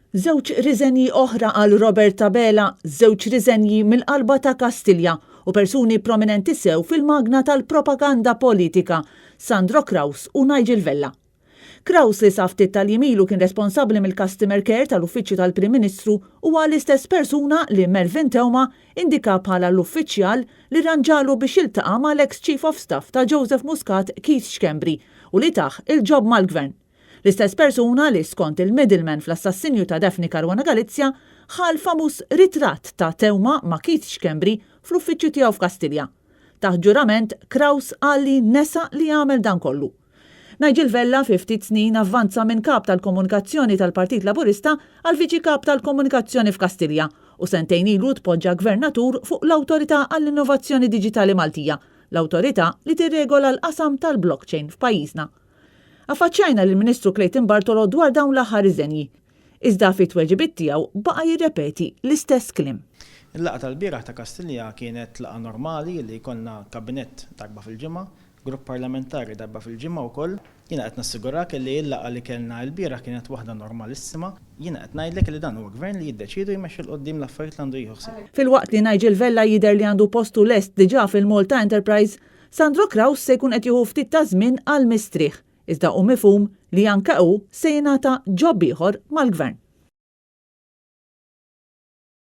Żewġ riżenji oħra għal Robert Abela, żewġ riżenji mill-qalba ta' Kastilja u persuni prominenti sew fil-magna tal-propaganda politika, Sandro Craus u Nigel Vella. Craus li sa ftit tal-jiem ilu kien responsabbli mill-customer care tal-Uffiċċju tal-Prim Ministru huwa l-istess persuna li Melvin Theuma indika bħala l-uffiċjal li rranġalu biex jiltaqa' mal-eks Chief of Staff ta' Joseph Muscat Keith Schembri u li tah il-job mal-Gvern. L-istess persuna li, skont il-middleman fl-assassinju ta' Daphne Caruana Galizia, ħa l-famuż ritratt ta' Theuma ma' Keith Schembri fl-uffiċċju tiegħu f'Kastilja. Taħt ġurament, Craus qal li nesa li għamel dan kollu. Nigel Vella fi ftit snin avvanza minn Kap tal-Komunikazzjoni tal-Partit Laburista għal Viċi Kap tal-Komunikazzjoni f'Kastilja u sentejn ilu tpoġġa Gvernatur fuq l-Awtorità għall-Innovazzjoni Diġitali Maltija, l-awtorità li tirregola l-qasam tal-blockchain f'pajjiżna. Affaċċjajna lill-Ministru Clayton Bartolo dwar dawn l-aħħar riżenji. Iżda fit-tweġibiet tiegħu baqa' jirrepeti l-istess kliem. Il-laqgħa tal-bieraħ ta' Kastilja kienet laqgħa normali li jkollna kabinett darba fil-ġimgħa, grupp parlamentari darba fil-ġimgħa wkoll. Jiena qed nassigurak li l-laqgħa li kellna lbieraħ kienet waħda normalissima. Jiena qed ngħidlek li dan huwa gvern li jiddeċiedi u jmexxi 'l quddiem l-affarijiet li għandu jieħu ħsieb. Filwaqt li Nigel Vella jidher li għandu postu lest diġà fil-Malta Enterprise, Sandro Craus se jkun qed jieħu ftit ta' żmien għall-mistrieħ, iżda hu mifhum li anke hu se jingħata job ieħor mal-Gvern.